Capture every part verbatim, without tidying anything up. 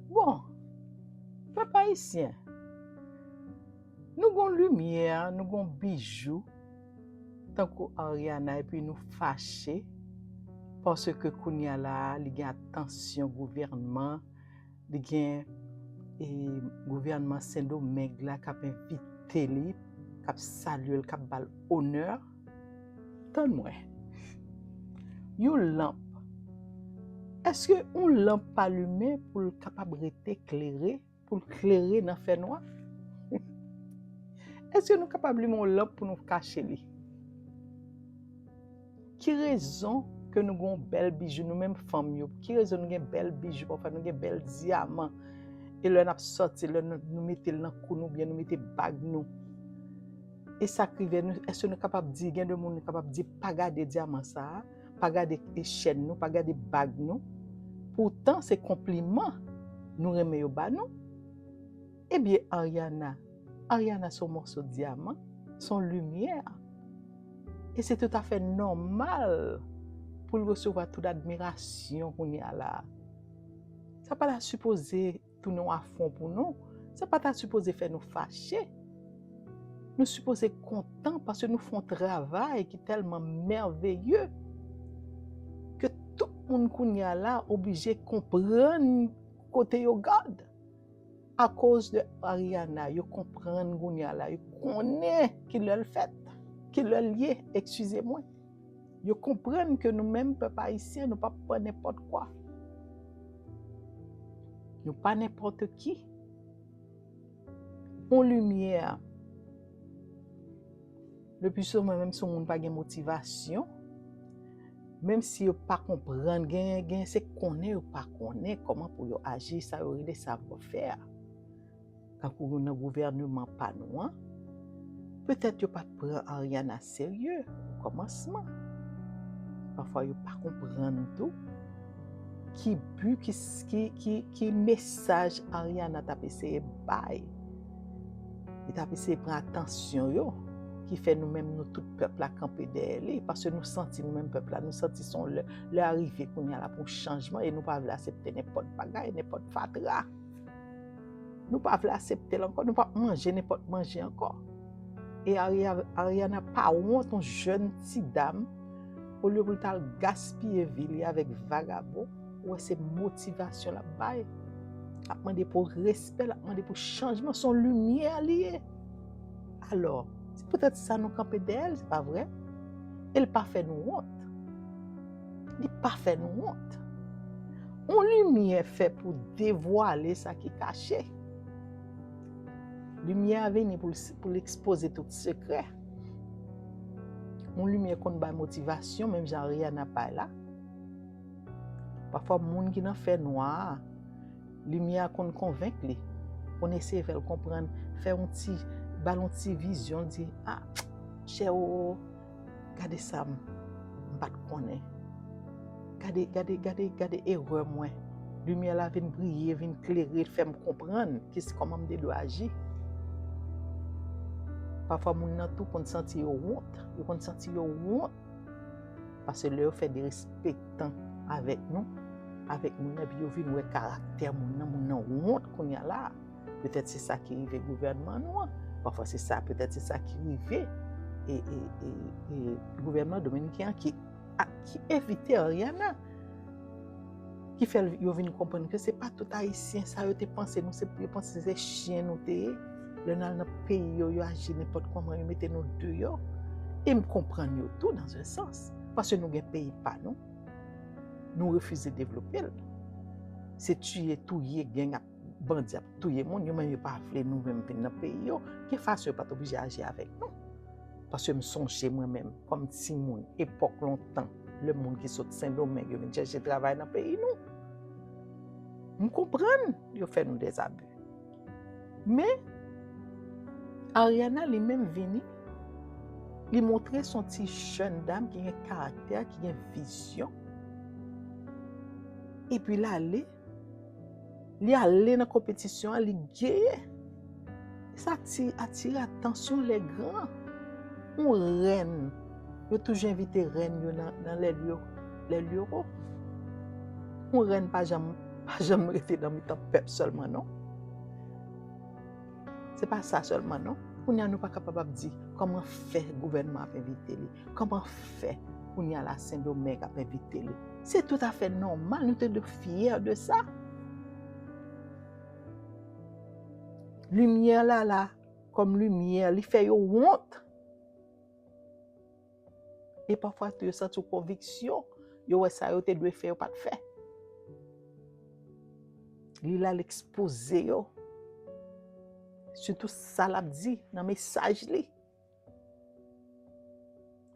Bon, pèp ayisyen, nou gon limyè, nou gon bijou, tankou Ariana, epi nou fache, paske kounye a la, li gen atansyon gouvènman, li gen, e, gouvènman Sendomeng la k ap envite li, k ap salye l, k ap ba l onè. Tann mwen. Yon lanp. Èske yon lanp pa limen pou l kapab rete klere, pou l klere nan fènwa? Èske nou kapab limen yon lanp pou nou kache li? Ki rezon ke nou gen yon bèl bijou, nou menm fanm yo? Ki rezon nou gen bèl bijou, pafwa nou gen bèl dyaman? E lè n ap sòti, lè nou, nou mete l nan kou nou, oubyen nou mete bag nou, e sa k rive nou, èske nou kapab di, gen de moun nou kapab di, pa gade dyaman sa a, pa gade chèn nou, pa gade bag nou? Poutan, se konpliman nou renmen yo ba nou. Ebyen, Ariana, Ariana se yon mòso dyaman, se yon limyè. E se toutafè nòmal pou l resevwa tout admirasyon kounye a la. Sa pa ta sipoze tounen yon afwon pou nou. Sa pa ta sipoze fè nou fache. Nou sipoze kontan paske nou fè yon travay ki tèlman mèveye ke tout moun kounye a la oblije konprann kote yo gad. Akoz de Ariana, yo konprann kounye a la, yo konnen ki lè l fèt, ki lè l ye, eskize mwen. Yo konprann ke nou menm pèp ayisyen, nou pa pran nenpòt kwa. Nou pa nenpòt ki. On limyè. Le pli souvan, menm si yon moun pa gen motivasyon, menm si yo pa konprann, gen, gen se konnen yo pa konnen kòman pou yo aji, sa yo rele savoir-faire. Tankou nan gouvèneman pa nou an, petèt yo pa t pran Ariana serye o kòmansman. Pafwa yo pa konprann tou ki bi, ki, ki, ki, ki mesaj Ariana t ap eseye bay. Li t ap eseye pran atansyon yo, ki fè nou menm, nou tout pèp la kanpe dèyè li, paske nou santi nou menm pèp la, nou santi se yon lè, lè a rive kounye a la pou chanjman, e nou pa vle aksepte nenpòt bagay, nenpòt fatra. Nou pa vle aksepte l ankò, nou p ap manje nenpòt manje ankò. E Aria-, Ariana pa wont, yon jèn ti dam, olye pou l t al gaspiye vi li avèk vagabon, ou wè se motivasyon l ap bay. L ap mande pou respè, l ap mande pou chanjman, se yon limyè li ye. Alò, se poutèt sa nou kanpe dèyè l, se pa vre? E l pa fè nou wont. Li pa fè nou wont. On limyè fè pou devwale sa ki kache. Limyè a vini pou l, pou l ekspoze tout sekrè. On limyè konn bay motivasyon, menm jan Ariana bay la. Pafwa, moun ki nan fènwa a, limyè a konn konvenk li, konn eseye fè l konprann, fè yon ti, ba l yon ti vizyon, di, a, chè o, gade sa m, m pa t konnen. Gade, gade, gade, gade erè mwen. Limyè la vin briye, vin klere, fè m konprann ki, kòman m te dwe aji. Pafwa, moun nan tou konn santi yo wont. Yo konn santi yo wont. Paske lè yo fè derespektan avèk nou, avèk moun nan, epi yo vin wè karaktè moun nan, moun nan wont kounye a la. Petèt se sa ki rive gouvènman nou an. Pafwa se sa, petèt se sa ki rive e, e, e, e gouvènman dominiken an ki, a, ki envite Ariana, ki fè l, yo vin konprann ke se pa tout Ayisyen sa yo te panse nou, se, yo panse se chen nou te ye. Lè n al nan peyi yo, yo aji nenpòt kòman, yo mete nou deyò. E m konprann yo tou, dans un sens. Paske nou gen peyi pa nou, nou refize devlope l. Se tiye, touye, gang ap, bandi ap touye moun, yo menm yo pa vle nou menm vin nan peyi yo. Gen fason yo pa t oblije aji avèk nou. Paske m sonje mwen menm, kòm timoun, epòk lontan, lè moun ki sot Sendomeng yo vin chèche travay nan peyi nou. M konprann yo fè nou dèzabi. Men, Ariana li menm vini, li montre se yon ti jèn dam ki gen karaktè, ki gen vizyon. Epi l ale, li ale nan konpetisyon an, li genyen. Sa ti-, atire atansyon lè gran. Yon rèn, yo toujou envite rèn yo nan, nan lè lyo, lè lyo. Yon rèn pa janm pa janm rete nan mitan pèp sèlman, non. Se pa sa sèlman, non. Kounye a, nou pa kapab ap di, kòman fè gouvènman ap envite li? Kòman fè kounye a la Sendomeng ap envite li? Se toutafè nòmal, nou te dwe fyè de sa. Limyè la la, kòm limyè, li fè yo wont. E pafwa tou, yo santi yon konviksyon, yo wè sa yo te dwe fè, yo pa t fè. Li la, l ekspoze yo. Sitou sa l ap di nan mesaj li.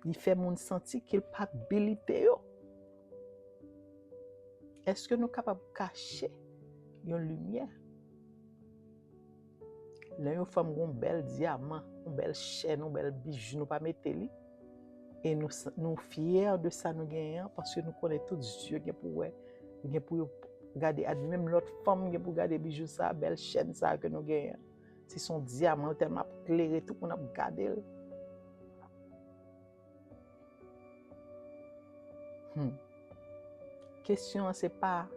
Li fè moun santi kilpabilite yo. Èske nou kapab kache yon limyè? Lè yon fanm gen yon bèl dyaman, yon bèl chèn, yon bèl bijou, nou pa mete li. E nou, s- nou fyè de sa nou genyen an, paske nou konnen tout zye gen pou wè, gen pou yo gade, ad- menm lòt fanm gen pou gade bijou sa, bèl chèn sa ke nou genyen an. Si se yon dyaman, l tèlman ap klere, tout moun ap gade l. Hmm. Kesyon an se pa,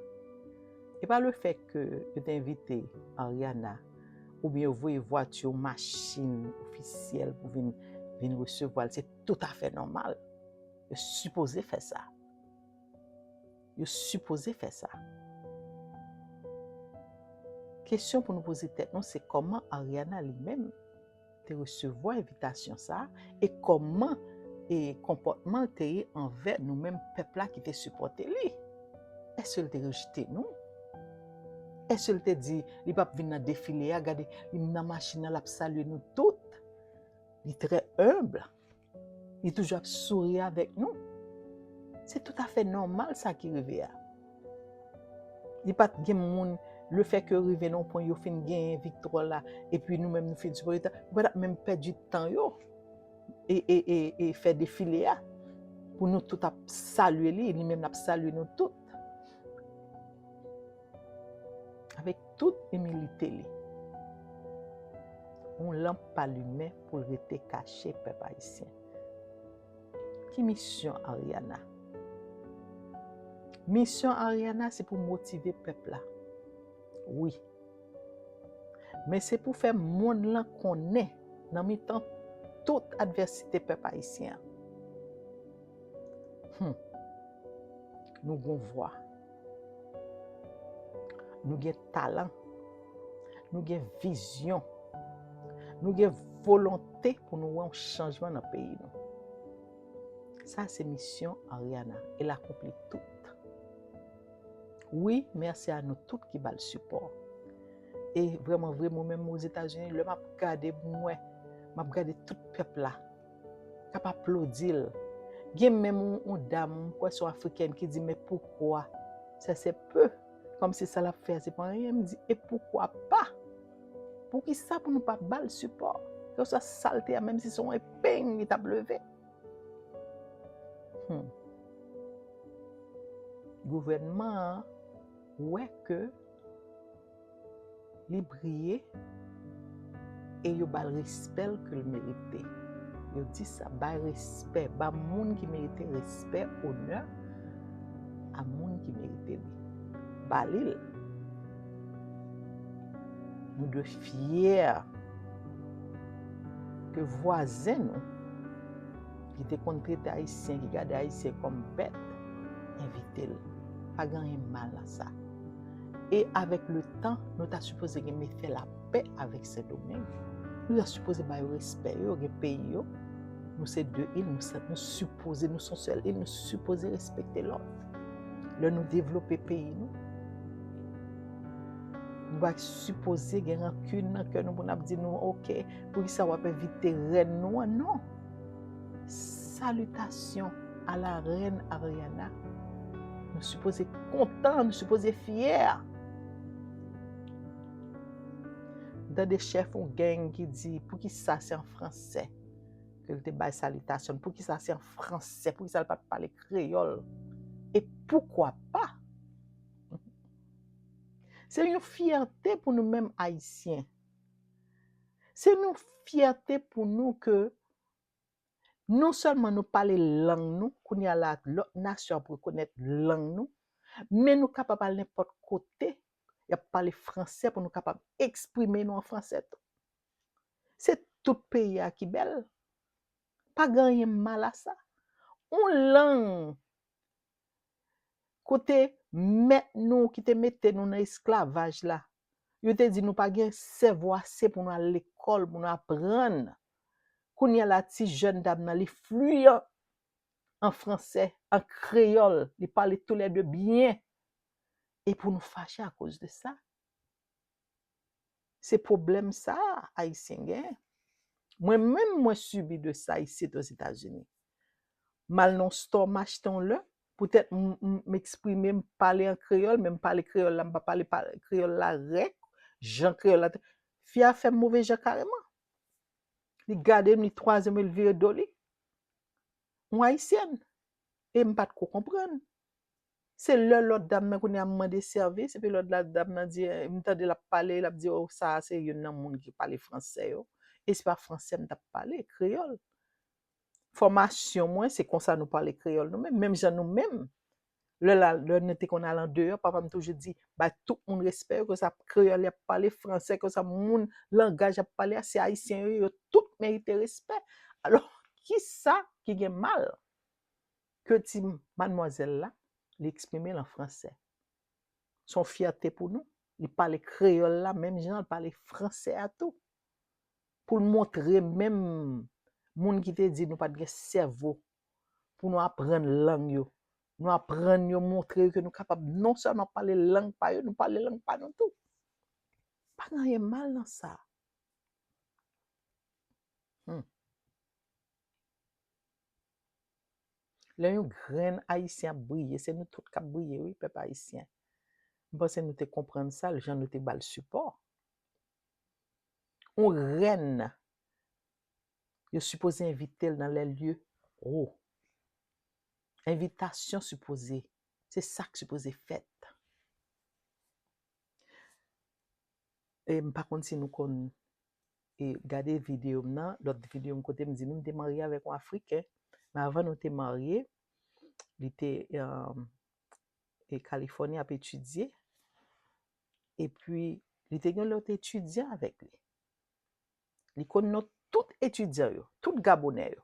e pa le fè ke yo te envite Ariana, oubyen yo voye vwati, yon machin ofisyèl pou vin, vin resevwa l. Se toutafè nòmal. Yo sipoze fè sa. Yo sipoze fè sa. Kesyon pou nou poze tèt nou, se kòman Ariana li menm te resevwa envitasyon sa a, e kòman e konpòtman l te ye anvè nou menm pèp la ki te sipòte li? Èske l te rejte nou? Èske l te di li p ap vin nan defile a? Gade, li nan machin nan, l ap salye nou tout. Li trè enb. Li toujou ap souri avèk nou. Se toutafè nòmal sa ki rive a. Li pa t gen moun, le fè ke yo rive nan yon pwen, yo fin genyen viktwa la, epi nou menm nou fin sipòte, yo pa t ap menm pèdi tan yo e, e, e, e fè defile a pou nou tout ap salye li, li menm l ap salye nou tout. Avèk tout imilite li, yon lanp pa limen pou l rete kache, pèp ayisyen. Ki misyon Ariana? Misyon Ariana se pou motive pèp la. Wi. Men se pou fè mond lan konnen nan mitan tout advèsite pèp ayisyen an. Hmm. Nou gon vwa. Nou gen talan. Nou gen vizyon. Nou gen volonte pou nou wè yon chanjman nan peyi nou. Sa se misyon Ariana. E l akonpli tout. Wi, mèsi a nou tout ki ba l sipò. E vrèman vre, mwen menm Ozetazini, lè m ap gade, m wè, m ap gade tout pèp la k ap aplodi l. Gen menm yon, yon dam, m kwè se yon afrikèn, ki di, "Mais pourquoi? Ça, c'est peu." Kòmsi sa l ap fè a, se pa anyen. M di, "Et pourquoi pas? Poukisa pou nou pa ba l sipò?" Kèlkeswa sa l te a, menm si se yon epeng li t ap leve. Hmm. Gouvènman an wè ke li briye e yo ba l respè l ke l merite. Yo di sa, bay respè, ba moun ki merite respè, onè a moun ki merite li. Ba li l. Nou dwe fyè ke vwazen nou, ki te konn trete Ayisyen, ki gade Ayisyen kòm bèt, envite l. Pa gen anyen mal nan sa. E avèk le tan, nou ta sipoze gen mete lapè avèk Sendomeng. Nou ta sipoze ba yo respè yo, gen peyi yo. Nou se de il, nou, sa- nou sipoze, nou se yon sèl il, nou sipoze respekte lòt. Lè nou devlope peyi nou, nou pa sipoze gen rankin nan kè nou pou n ap di nou, "Oke, poukisa w ap envite rèn nou an?" Non. Salutations à la reine Ariana. Nou sipoze kontan, nou sipoze fyè. M tande chèf yon gang ki di, "Poukisa se an fransè ke l te bay salitasyon? Poukisa se an fransè? Poukisa l pa t pale kreyòl? Et pourquoi pas?" Se yon fyète pou nou menm Ayisyen. Se yon fyète pou nou ke non sèlman nou pale lang nou, kounye a la, lòt nasyon ap rekonèt lang nou, Men nou kapab al nenpòt kote, y ap pale fransè pou nou kapab eksprime nou an fransè tou. Se tout peyi a ki bèl. Pa gen anyen mal a sa. Yon lang kote mèt nou ki te mete nou nan esklavaj la, yo te di nou pa gen sèvo ase pou nou al lekòl, pou nou aprann. Kounye a la, ti jèn dam nan, li fliyan an fransè, an kreyòl, li pale toulède byen. E pou nou fache akoz de sa? Se pwoblèm sa a Ayisyen genyen. Mwen menm, mwen sibi de sa isit Ozetazini. M al nan yon store, m achte yon lè, poutèt m, m, m eksprime, m pale an kreyòl, men m pale kreyòl la, m pa pale, pale kreyòl la rèk, jan kreyòl la te. Fi a fè m move jan kareman. Li gade m, li twaze m, li vire do li. Yon Ayisyèn. E m pa t ko konprann. Se lè lòt dam nan kounye a m mande sèvis, epi lòt la, dam nan di, m tande l ap pale, l ap di, o, sa a se youn nan moun ki pale fransè yo. E se pa fransè m t ap pale, kreyòl. Fòmasyon mwen, se konsa nou pale kreyòl nou menm, menm jan nou menm. Lè la, lè nou te konn al andeyò, papa m toujou di, bay tout moun respè yo, ke sa kreyòl y ap pale, fransè, ke sa moun langaj y ap pale a, se ayisyen yo, yo tout merite respè. Alò, kisa ki gen mal? Ke ti madmwazèl la, li eksprime l an fransè. Se yon fyète pou nou. Li pale kreyòl la, menm jan l pale fransè a tou. Pou l montre menm moun ki te di nou pa t gen sèvo pou nou aprann lang yo. Nou aprann yo, montre yo ke nou kapab non sèlman pale lang pa yo, nou pale lang pa nou tou. Pa gen anyen mal nan sa. Hmm. Lè yon grenn Ayisyen ap briye, se nou tout k ap briye, wi, pèp ayisyen. M panse nou te konprann sa, jan nou te ba l sipò. Yon rèn, yo sipoze envite l nan lè lye wo. Envitasyon sipoze, se sa k sipoze fèt. E m pa konn si nou konn, e, gade videyo m nan, lòt videyo m kote m di nou m te marye avèk yon Afriken. Men avan nou te marye, li te, um, e, Kalifòni ap etidye. Epi, li te gen lòt etidyan avèk li. Li konn non tout etidyan yo, tout Gabonè yo.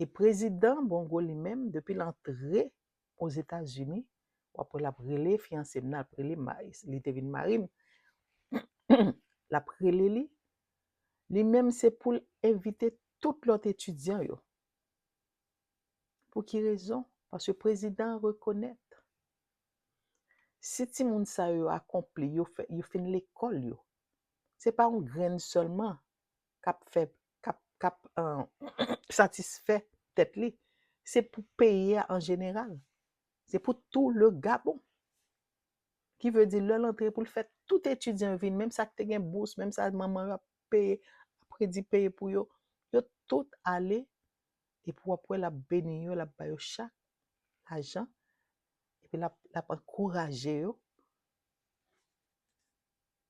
E prezidan Bongo li menm, depi l antre Ozetazini, w ap wè l ap rele fiyanse m nan, l ap rele ma-, li te vin mari m. L ap rele li. Li menm se pou l envite tout lòt etidyan yo. Pou ki rezon? Paske prezidan an rekonèt, si timoun sa yo akonpli, yo fè, yo fin lekòl yo, se pa yon grenn sèlman k ap fè, k ap, k ap, euh, satisfè tèt li. Se pou peyi a an jeneral. Se pou tout le Gabon. Ki vle di, lè l antre, pou l fè tout etidyan yo vin, menm sa k te gen bous, menm sa manman yo ap peye, ap redi peye pou yo, yo tout ale, epi w ap wè l ap beni yo, l ap ba yo chak lajan, epi l ap, l ap ankouraje yo.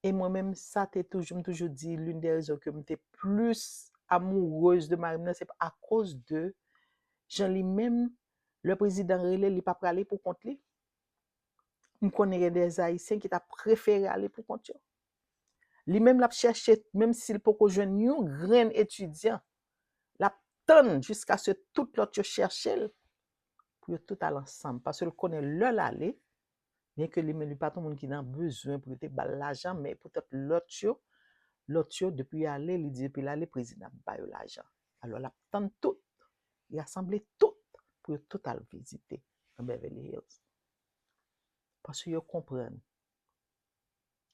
E mwen menm, sa te toujou, m toujou di, l'une des raisons que m te plis amoureuse de mari m nan, se akoz de jan li menm, lè prezidan rele l, li pa prale pou kont li. M konnen gen de Ayisyen ki ta prefere ale pou kont yo. Li menm l ap chèche, menm si l poko jwenn yon grenn etidyan, l ap tann jiskaske tout lòt yo chèche l pou yo tout al ansanm. Paske l konnen lè l ale, byenke li menm li pa t yon moun ki nan bezwen pou yo te ba l lajan, men poutèt lòt yo, lòt yo, depi y ale, li di depi l ale, prezidan ap ba yo lajan. Alò, l ap tann tout, rasanble tout pou yo tout al vizite nan Beverly Hills. Paske yo konprann,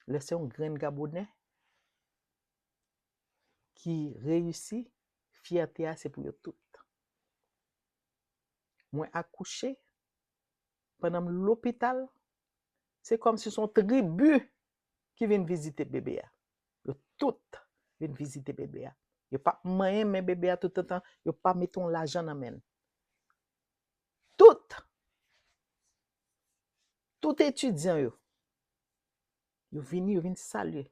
lè se yon grenn Gabonè ki reyisi, fyète a se pou yo tout. Mwen akouche, pandan m lopital, se kòmsi se yon tribi ki vin vizite bebe a. Yo tout vin vizite bebe a. Yo p ap manyen men bebe a toutotan yo pa mete yon lajan nan men l. Tout! Tout etidyan yo, yo vini, yo vin salye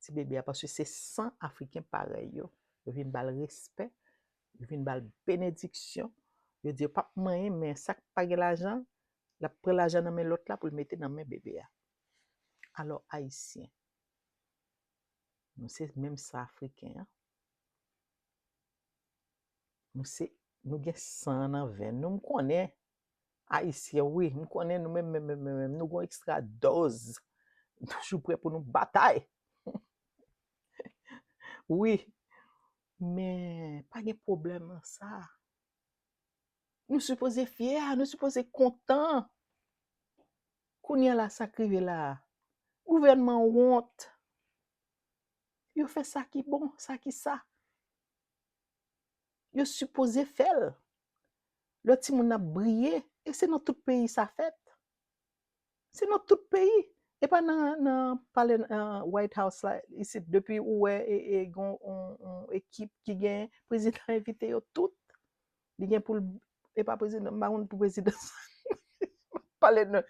ti bebe a, paske se san Afriken parèy yo. Yo vin ba l respè, yo vin ba l benediksyon. Yo di yo p ap manyen, men sa k pa gen lajan, L ap pran lajan nan men lòt la pou l mete nan men bebe a. Alò, Ayisyen, nou se menm san Afriken an. Nou se, nou gen san an nan venn nou. M konnen Ayisyen, wi, m konnen nou menm, menm, menm, menm, menm, nou gon ekstra dòz. Nou toujou prè pou nou batay. Wi, men pa gen pwoblèm nan sa. Nou sipoze fyè, nou sipoze kontan. Kounye a la, sa k rive la a, gouvènman wont. Yo fè sa ki bon, sa ki sa. Yo sipoze fè l. Lè timoun ap briye, e se nan tout peyi sa fèt. Se nan tout peyi. E pa nan, nan palè, nan White House la, isit, depi ou wè, e, e, gon, on, on ekip ki gen, prezidan envite yo tout. Li gen pou l, e pa prezidan, m pa konn pou prezidan sa. Pale nan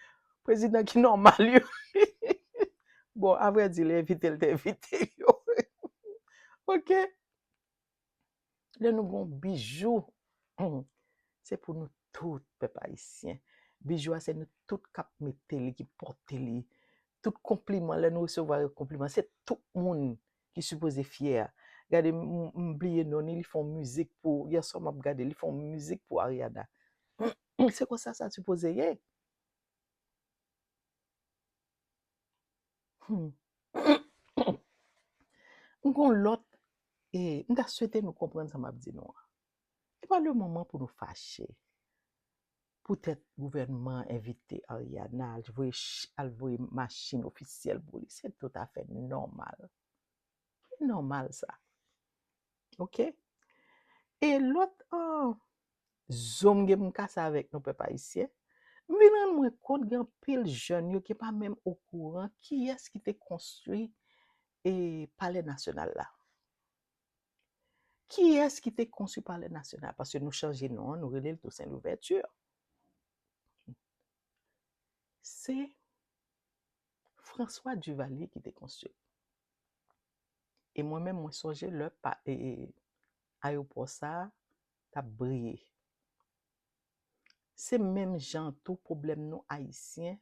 prezidan ki nòmal yo. Bon, avrèdi, li envite l te envite yo. Ok. Lè nou gon bijou, se pou nou tout, pèp ayisyen. Bijou a, se nou tout k ap mete li, ki pote li. Tout konpliman, lè nou resevwa yon konpliman, se tout moun ki sipoze fyè. Gade, m, m, m bliye non li, li fè yon mizik pou, yèswa m ap gade, li fè yon mizik pou Ariana. Se konsa sa sipoze ye. Hmm. M gon lòt, e m ta swete nou konprann sa m ap di nou an. E pa le moman pou nou fache. Poutèt gouvènman envite Ariana, al voye ch-, al voye machin ofisyèl pou li, se toutafè nòmal. Li nòmal sa. Ok? E lòt, ah, zo m gen pou m kase avèk nou, pèp ayisyen, m vin rann mwen kont gen anpil jèn yo ki pa menm okouran kiyès ki te konstwi, e, Palè Nasyonal la. Kiyès ki te konstwi Palè Nasyonal? Paske nou chanje non an, nou rele l Toussaint Louverture. Se François Duvalier ki te konstwi. E mwen menm, mwen sonje lè pa, e, e, ayewopò sa a t ap briye. Se menm jan tou pwoblèm nou ayisyen,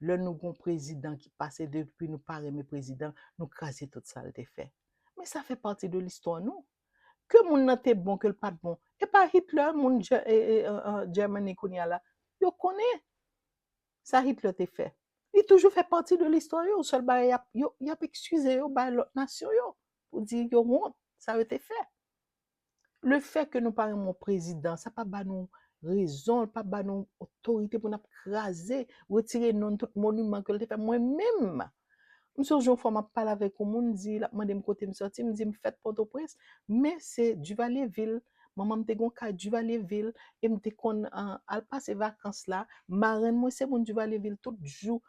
lè nou gon prezidan ki pase, depi nou pa renmen prezidan, nou kraze tout sa l te fè. Men sa fè pati de listwa nou. Ke moun nan te bon, ke l pa t bon. E pa Hitler, moun Dje-, e, e, e, e, Germany kounye a la. Yo konnen sa Hitler te fè. Li toujou fè pati de listwa yo. Sèl bagay, y ap, yo, y ap eskize yo bay lòt nasyon yo pou di yo wont sa yo te fè. Le fè ke nou pa renmen yon prezidan, sa pa ba nou rezon, pa ba nou otorite pou n ap kraze, retire non tout moniman ke l te fè. Mwen menm, m sonje yon fwa m ap pale avèk yon moun, di, l ap mande m kote m sòti, m di m fèt Pòtoprens, men se Duvalier Ville, manman m te gon kay Duvalier Ville, e m te konn, ah, al pase vakans la. Marenn mwen se moun Duvalier Ville tout jou,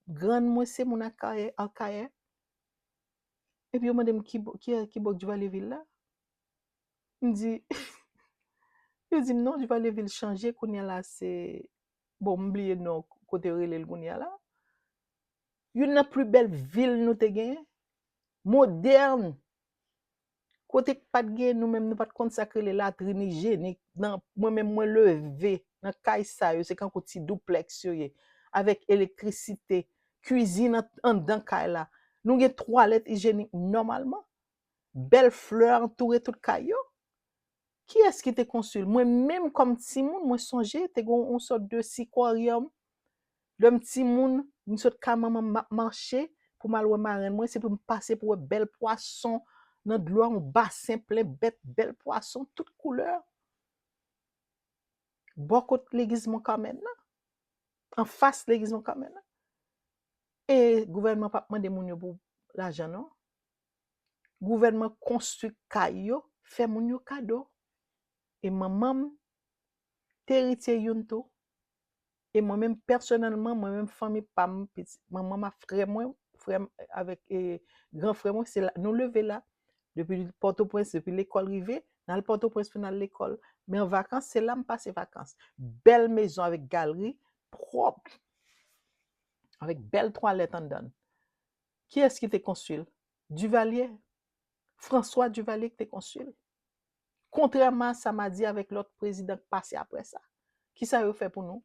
grann mwen se moun Akayè, Akayè. Epi yo mande m ki bò, ki, ki bò Duvalier Ville la. M di, yo di m non, Duvalier Ville chanje, kounye a la se, bon, m bliye non kote yo rele l kounye a la. Youn nan pli bèl vil nou te genyen, modèn. Kote k pa t gen, nou menm nou pa t konn sa k rele latrin ijyenik. Nan, mwen menm mwen leve nan kay sa yo, se kankou ti duplex yo ye, avèk elektrisite, kwizin an, anndan kay la. Nou gen twalèt ijyenik nòmalman. Bèl flè antoure tout kay yo. Kiyès ki te konstwi l? Mwen menm kòm timoun, mwen sonje, te gen yon sòt de sikoryòm. Lè m timoun, m sot kay manman m, m ap mache pou m al wè marenn mwen, se pou m pase pou wè bèl pwason nan dlo a, yon basen plen bèt, bèl pwason, tout koulè. Bò kot legliz Mont Carmel nan, anfas legliz Mont Carmel nan. E gouvènman p ap mande moun yo pou lajan non. Gouvènman konstwi kay yo, fè moun yo kado. E manman m te eritye youn tou. E mwen menm pèsonèlman, mwen menm fanmi pa m, pitit manman m ak frè mwen, frè m avèk, e, gran frè mwen, se la, nou leve la. Depi Pòtoprens, depi lekòl rive, n al Pòtoprens pou n al lekòl. Men an vakans, se la m pase vakans. Bèl mezon avèk galri pwòp, avèk bèl twalèt anndan l. Kiyès ki te konstwi l? Duvalier. François Duvalier ki te konstwi l. Kontrèman a sa m a di avèk lòt prezidan k pase apre sa. Kisa yo fè pou nou?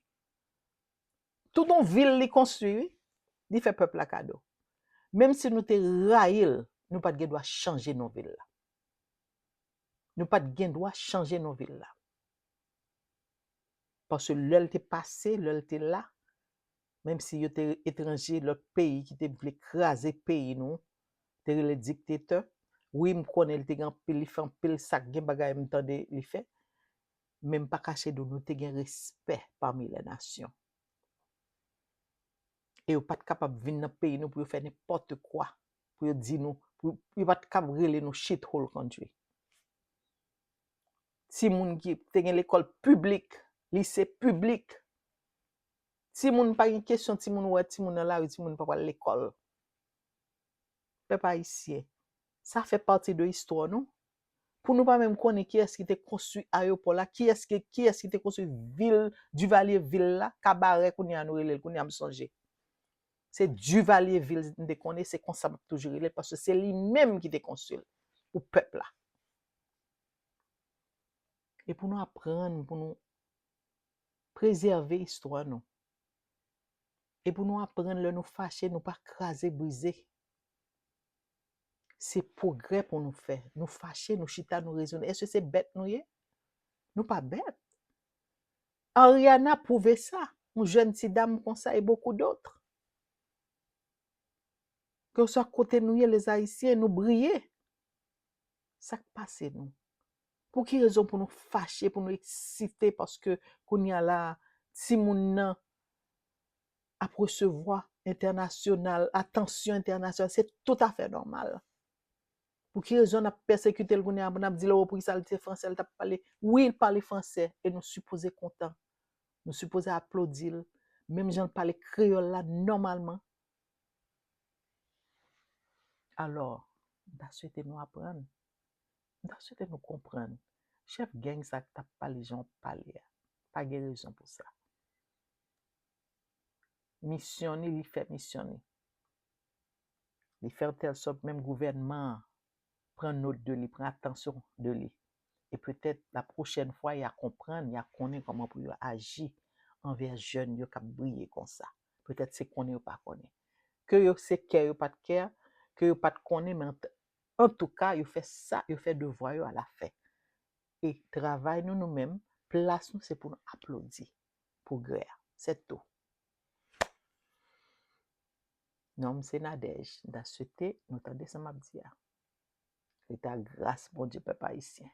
Tout yon vil li konstwi, wi. Li fè pèp la kado. Menm si nou te rayi l, nou pa t gen dwa chanje non vil la. Nou pa t gen dwa chanje non vil la. Paske lè l te pase, lè l te la, menm si yo te etranje, lòt peyi ki te vle kraze peyi nou, te rele diktatè. Wi, m konnen li te gen anpil, li fè anpil sa k gen bagay m tande li fè. Men m pa kache di w, nou te gen respè pami lè nasyon. E yo pa t kapab vin nan peyi nou pou yo fè nenpòt kwa, pou yo di nou, pou, yo pa t kab rele nou shithole country. Timoun ki te gen lekòl piblik, lise piblik. Timoun pa gen kesyon, timoun wè timoun nan lari, timoun pa pral lekòl. Pèp ayisyen, sa fè pati de istwa nou. Pou nou pa menm konnen kiyès ki te konstwi ayewopò la, kiyès ki, kiyès ki te konstwi vil, Duvalier vil la, Kabarè kounye a nou rele l, kounye a m sonje. Se Duvalier vil m te konnen, se konsa m ap toujou rele l, paske se li menm ki te konstwi l pou pèp la. E pou nou aprann, pou nou prezève istwa nou. E pou nou aprann lè nou fache, nou pa kraze, brize. Se pwogrè pou nou fè. Nou fache, nou chita, nou rezone. Èske se bèt nou ye? Nou pa bèt. Ariana pwouve sa. Yon jèn ti dam konsa e bokou dòt. Kèlkeswa kote nou ye, les Haïtiens, nou briye. Sa k pase nou? Pou ki rezon pou nou fache, pou nou eksite, paske kounye a la, timoun nan ap resevwa entènasyonal, atansyon entènasyonal, se toutafè nòmal. Pou ki rezon n ap pèsekite l kounye a, n ap di l, "O, poukisa l se fransè l t ap pale?" Wi, l pale fransè, e nou sipoze kontan. Nou sipoze aplodi l, menm jan l pale kreyòl la nòmalman. Alò, m ta swete nou aprann. M ta swete nou konprann. Chèf gang sa k t ap pale jan w ap pale a, pa gen rezon pou sa. Misyon ni, li fè misyon ni. Li fè tèlsòt menm gouvènman an pran nòt de li, pran atansyon de li. E petèt la pwochèn fwa, y a konprann, y a konnen kòman pou yo aji anvè jèn yo k ap briye konsa. Petèt se konnen yo pa konnen. Ke yo se kè yo pa t kè, ke yo pa t konnen, men an, antouka, yo fè sa, yo fè devwa yo alafè. E travay nou, nou menm, plas nou, se pou nou aplodi pwogrè a. Se tou. Non m se Nadège. M ta swete nou tande sa m ap di a. Rete ak gras Bondye, pèp ayisyen.